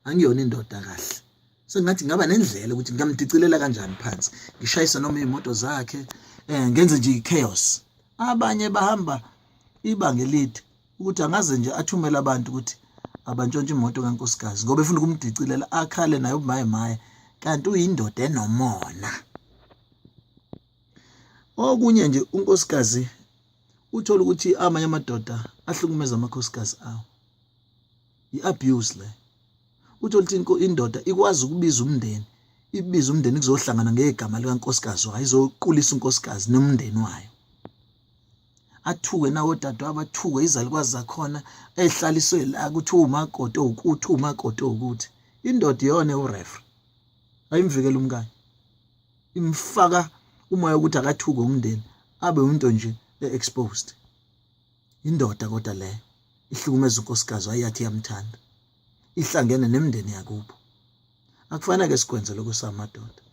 Angiyona indoda kahle. Sengathi ngaba nendlela ukuthi ngingamdicilela kanjani phansi, ngishayise noma iy'moto zakhe, ngenze nje i-chaos. Abanye bahamba ibanga elide ukuthi angaze nje athumele abantu ukuthi abantshontshe imoto kankosikazi ngoba efuna ukumdicilela akhale naye umaye maye, kanti uyindoda enomona. Okunye nje unkosikazi uthola ukuthi amanye amadoda ahlukumeza amakhosikazi awo. I-abuse le. Uthole ukuthi indoda ikwazi ukubiza umndeni, ibize umndeni kuzohlangana ngegama likankosikazi wayo, izoqulisa unkosikazi nomndeni wayo. Athuke nawodadewabo, athuke izalukwazi zakhona ehlaliswe la kuthiwa umakoti owukuthi, umakoti owukuthi. Indoda iyona ewureferee, ayimvikela umkayo, imfaka umoya wokuthi akathuke umndeni, abe umuntu nje e-exposed. Indoda kodwa leyo ihlukumeza unkosikazi wayathi iyamthanda, ihlangene nemindeni yakubo. Akufanele sikwenze lokho samadoda.